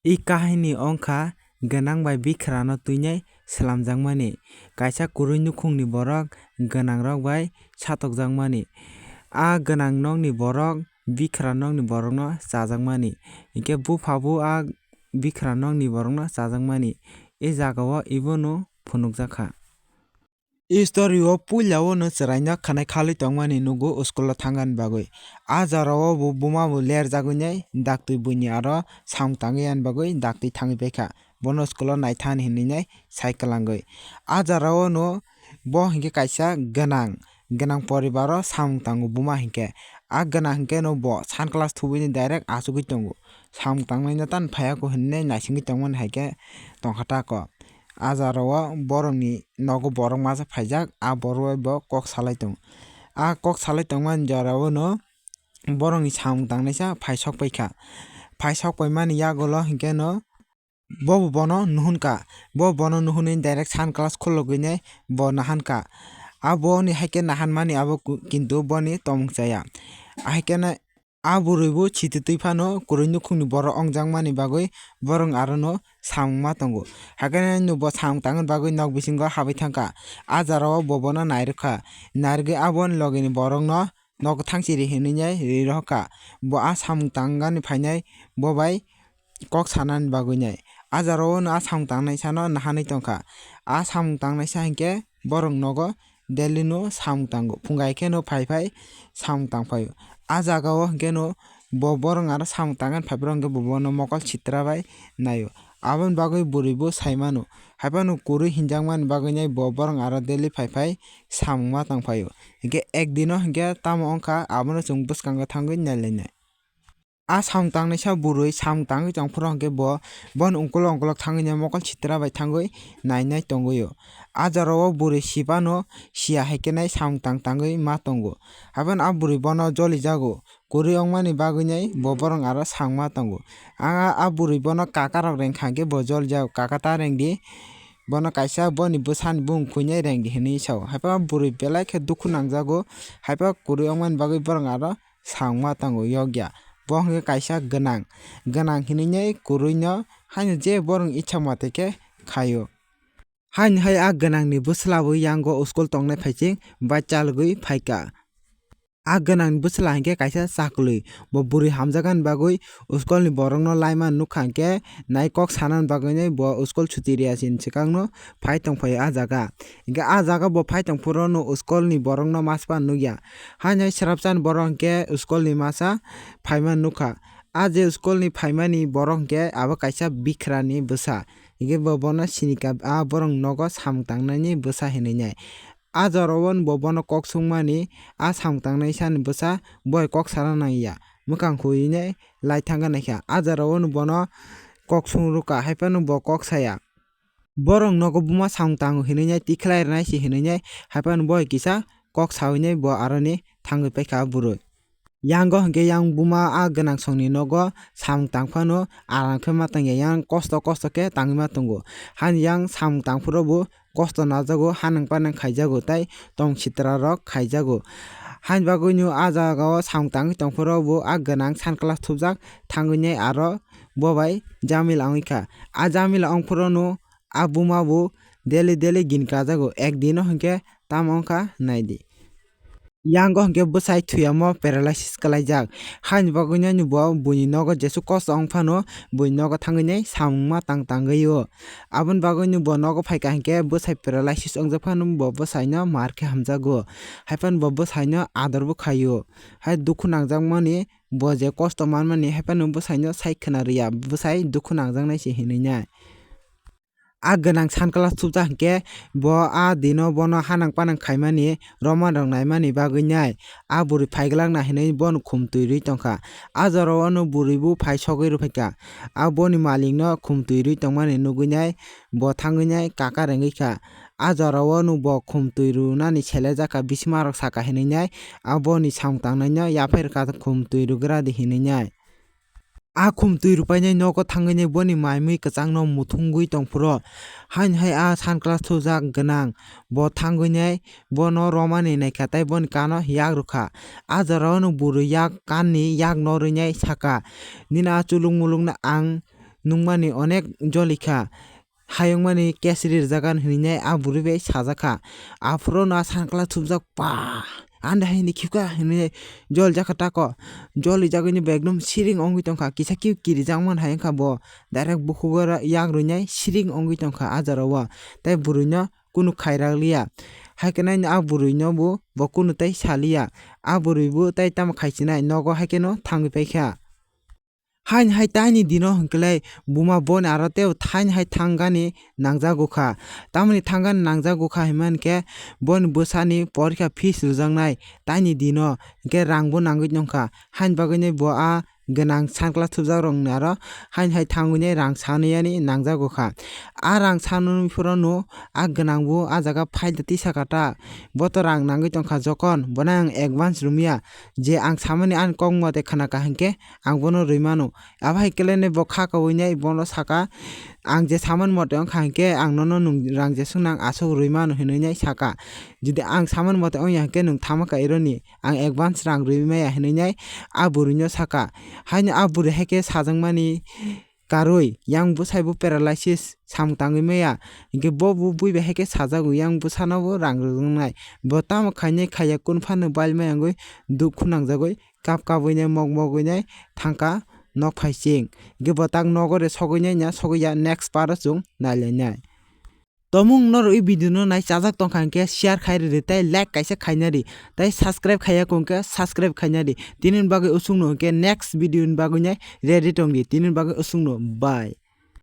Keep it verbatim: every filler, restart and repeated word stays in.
I kahini wngkha gwnang bai bikrano twinai swlamjakmani. Kaisa kwrwi nukhungni borok gwnangrok bai satokjakmani. A gwnang nokni borok bikra nokni borokno chajakmani. Hinkhe bupha bo a bikra nokni borokno chajakmani. I jagao ibono phunukjakha. I story o puila o no chwraino khwnai khalwi tongmani nugo school o thangani bagwi. A jora o bo buma bo lerjagwi nai daktwi buini aro samung tangwi ani bagwi daktwi thangwi paikha. Bono school o naithani hinwi nai sai kwlangwi. A jora o no bo hinkhe kaisa gwnang, gwnang poribar o samung tango buma hinkhe. A gwnang hinkhe no bo sun class thubui ni direct achugwi tongo. Samung tangnai no tan phaiya ko hinwi naisingwi tongmani hai khe tongkha tako. A jora o borokni nogo borok masa phaijak, a borok bai bo kok salai tongo. A kok salai tongmani jora o no borokni samung tangnaisa phai sok paikha. Phai sok paimani yagulo hinkhe no bo bo bono nuhun ka. Bo bono nuhunwi direct sun class khulugwi nai bo nahan ka. A boni hai khe nahan mani abo ku-, kintu boni tomung chaya. Ahai khe nai A bwrwi bo chiti twi phano kwrwi nukhungni borok ongjakmani bagwi borok arono samung ma tongo. Hakhe no bo samung tangna bagwi nok bisingo habwi thangkha. A jora o bo bono nairwkha. Nairwgwi aboni logini borokno nogo thang chiri hinwi ri rohorkha. Bo a samung tangani phainai bo bai kok sanani bagwi nai. A jora o no a samung tangnai sano nahanwi tongkha. A samung tangnai sa hinkhe borok nogo daily no samung tango. Phungai khe no phai phai samung tang phaio. A jaga o hinkhe no bo borok aro samung tangani phai phuru hinkhe bo bono mokol sitra bai naio. Aboni bagwi bwrwi bo sai mano. Hai phano kwrwi hinjakmani bagwi nai bo borok aro daily phai phai samung ma tang phaio. Hinkhe ek dino hinkhe tamo wngkha abono chwng bwskango thangwi nai lai nai. A samung tangnaisa bwrwi samung tangwi tong phuru hinkhe bo, bono ungkulok ungkulok thangwi nai mokol sitra bai thangwi nai nai tongwi o. A jora o bwrwi si phano siya hai khe nai samung tang tangwi ma tongo. Haphano a bwrwi bono jolijago. Kwrwi wngmani bagwi nai bo borok aro samung ma tongo. A, a bwrwi bono kaka rok rengkha hinkhe bo jolijago. Kaka ta rengdi. Bono kaisa boni bwsani bumung khuinai rengdi hinwi sao. Haipha bwrwi belai khe dukhu nangjago. Haipha kwrwi wngmani bagwi borok aro samung ma tongo yokya. Bo hwnkhe kaisa gwnang. Gwnang hinwi nai kwrwino haino je borokni ichha mate khe khaio. Haino hai a gwnangni bwsla bo yango school tongnai phaiching bai chalgwi phaikha. A gwnangni bwsla hinkhe kaisa chakwlwi. Bo bwrwi hamjakani bagwi school ni borokno laima nukha hinkhe nai kok sanani bagwinai bo school chuti riyasini swkangno phai tongphaio a jaga. Hinkhe a jaga bo phai tongphuru no school ni borokno maspa nukya. Haino srapchani borok hinkhe school ni masa phaima nukha. A je school ni phaimani borok hinkhe abo kaisa bikrani bwsa. Hinkhe bo bono sinika a borok nogo samung tangnani bwsa hinwi nai. A jora o bo bono kok sungmani a samung tangnaisani bwsa boi kok sana nangya. Mwkhang khuinai lai thangkha naikha. A jora o bono kok sung rwkha, haiphano bo kok saya. Borok nogo buma samung tango hinwi nai tikhlai rwnai se hinwi nai, haiphano boi kisa kok sawi nai bo aroni thangwi paikha bwrwi. Yango hinkhe yang buma a gwnang songni nogo samung tang phano aram khe ma tangya, yang kosto kosto khe tangwi ma tongo. Haino yang samung tang phuru bo kosto najago, hanang panang khaijago tei tong sitra rok khaijago. Haini bagwino a jagao samung tangwi tong phuru bo a gwnang sun class thupjak thangwi nai aro bo bai jamila wngwi kha. A jamila wng phuru no a buma bo daily daily gini kajago, ek dino hinkhe tamo wngkha naidi. Yango hinkhe bwsai thwiyamo paralysis kwlaijak. Haini bagwino bo buini nogo jesu kosto wng phano buini nogo thangwi nai samung ma tang tangwi o. Aboni bagwino bo nogo phaikha hinkhe bwsai paralysis wngjak phano bo bwsaino mar khe hamjago. Haiphano bo bwsaino adorbo khaio. Hai dukhu nangjakmani bo je kosto manmani haiphano bwsaino sai khwna rwya, bwsai dukhu nangjaknai se hinwi nai. A gwnang sun class thupjak hinkhe bo a dino bono hanang panang khaimani, roman rok naimani bagwi nai a bwrwi phaiglak na hinwi bono khum twi rwi tongkha. A jora o no bwrwi bo phai sogwi rwphaikha. A boni malik no khum twi rwi tongmani nugwi nai bo thangwi nai kaka rengwi kha. A jora o no bo khum twi rwnani selejak kha, bisima rok saka hinwi nai a boni samung tangnai no yaphai rwkha, khum twi rwgra di hinwi nai. A khum twi rwpainai nogo thangwi nai boni mai mui kwchangno muthungwi tongphuru. Haini hai a sun class thupjak gwnang bo thangwi nai bono romani naikha tei boni kano yak rwkha. A jora o no bwrwi yak kanni yak norwi nai saka, "Nini a chuluk mulukno ang nungmani onek jolikha, hayungmani kesri rwjagan hinwi nai a bwrwi bai sajakha. Aphuru no a sankla thupjak pa, ande haini khibkha hinwi jol jakha tako. Jol rijagwini bo ekdom siring wngwi tongkha, kisa khe kirijak man hai wngkha bo, direct bukhugo ra-, yak rwinai siring wngwi tongkha a jorao. Tei bwrwino kunu khairak liya. Haikhe nai a bwrwino bo, bo kunu tei saliya. A bwrwi bo tei tamo khaisinai nogo haikheno thangwi paikha. Haini hai taini dino hwnkhe lai buma boni aro tei thaini hai thangani nangjagukha. Tamoni thangani nangjagukha hinmani khe boni bwsani porikha fees rwjaknai taini dino, hinkhe rangbo nangwi tongkha. Haini bagwino bo a gwnang sankla thupjakrokni aro haini hai thangwini rang sanuyani nangjagukha. A rang sanwi phuru no a gwnang bo a jaga phaida tisakha ta. Bo to rang nangwi tongkha, jokon bono ang advance rwmaya, je ang samani ani kok mote khna kaham khe ang bono rwi mano. Abo hai khe lainai bo kha kawi nai bono saka, "Ang je samani mote wngkha hinkhe ang nono nwng rang jesuk nang aswk rwi mano," hinwi nai saka. Jodi ang samani mote wngya hinkhe nwng thama kaironi, ang advance rang rwi maya hinwi nai a bwrwino saka. Haino a bwrwi hai khe sajakmani karwi yang bwsai bo paralysis samung tangwi maya. Hinkhe bo bo bui bai hai khe sajago, yang bwsano bo rang rwjaknai. Bo tamo khainai khaiya kunu phano bail maya wngwi dukhu nangjagwi kap kap wngwi nai mok mok wngwi nai thangkha nok phaising. Hinkhe bo tak nogo re sogwi nai ya, sogwi ya, next part o chwng nai lai nai. Tomung norok i video no nai chajak tongkha hinkhe share khai ridi tei like kaisa khaina di tei subscribe khaiya kong khe subscribe khaina di. Tini ni bagwi usung no hinkhe next video ni bagwi nai ready tong di. Tini ni bagwi usung no bye.